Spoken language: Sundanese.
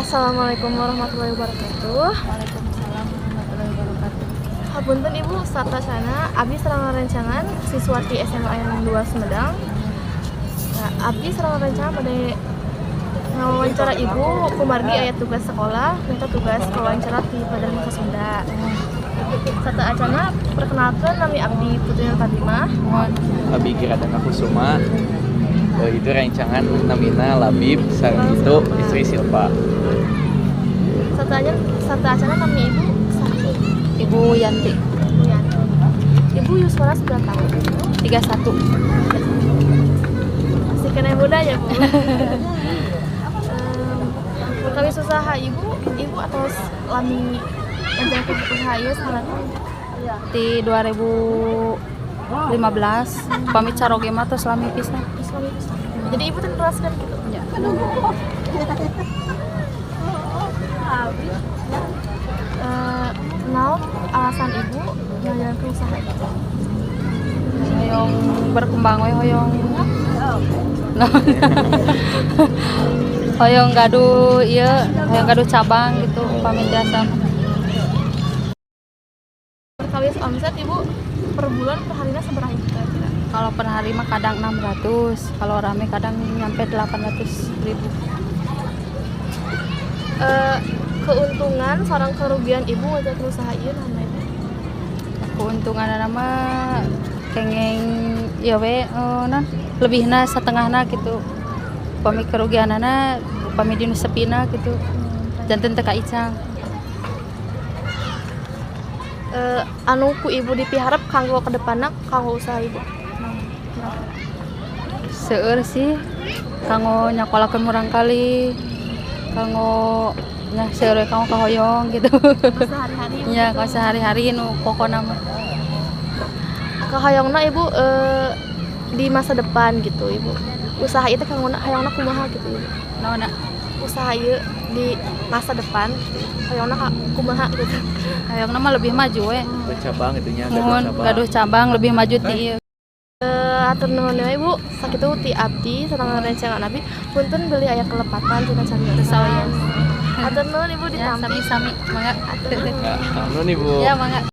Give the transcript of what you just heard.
Assalamualaikum warahmatullahi wabarakatuh. Waalaikumsalam warahmatullahi wabarakatuh. Hapunten, Ibu, sateuacanna abdi sareng rencangan siswati SMA N 2 Sumedang. Nah, abdi sareng rencangan bade ngawawancara Ibu kumargi aya tugas sekolah, minta tugas wawancara di Pelajaran Bahasa Sunda. Sateuacanna, perkenalkan, nami abdi Putri Nur Fatimah. Mohon. Abi Giradana Kusuma. Itu rencangan namina Labib, sareng itu istri Silva. Sateuacanna, nami Ibu saha? Ibu Yanti. Ibu Yanti. Ibu yuswana 9 tahun? 31. Masih keneh muda ya, Bu. Kami usaha Ibu, Ibu atau lami menjalankan usaha ieu sabaraha tahun? Di 2015, pamit caroge mah tos lami pisan. Terus lami pisan. Jadi Ibu teh neraskeun gitu. Ya. Naon alasan Ibu ngajalankeun usaha itu? Hoyong berkembang we, hoyong hoyong gaduh ieu, hoyong gaduh cabang gitu pamit jasa mah. Perkawis omset Ibu per bulan, per harinya sabaraha, Ibu, kira-kira? Kalau per hari mah kadang 600, kalau rame kadang nyampe 800 ribu. Keuntungan sareng kerugian Ibu ngajalankeun usaha ieu naon, Ibu? Keuntungan mah kengeng ya we naon, lebihna setengahna gitu. Pami kerugianana pami dinu sepina gitu, janten teu kaicang. Anu ku Ibu dipiharap kanggo kedepanna, kanggo usaha Ibu naon kira-kira? Seueur sih, kanggo nyakolakeun murangkalih, kanggo nya seueur we, kanggo kahoyong gitu. Sehari-hari. Nya, kanggo sehari-hari nu pokona mah. Kahoyongna Ibu di masa depan gitu, Ibu, usaha itu kanggo hoyongna kumaha gitu, Ibu? Naonna? Usaha ieu di masa depan gitu, hoyongna kumaha gitu? Hoyongna mah lebih maju we. Bercabang gitu nya, gaduh Mohon. Cabang. Gaduh cabang, lebih maju ti ieu. Atur nuhun ya, Ibu. Sakitu ti abdi sareng rencangan abdi. Punten bilih aya kelepatan tina cariosan. Sawios. Atur nuhun, Ibu, Ya, ditampi. sami-sami, mangga. Atur nuhun. Ya, nuhun, Ibu. Ya, mangga.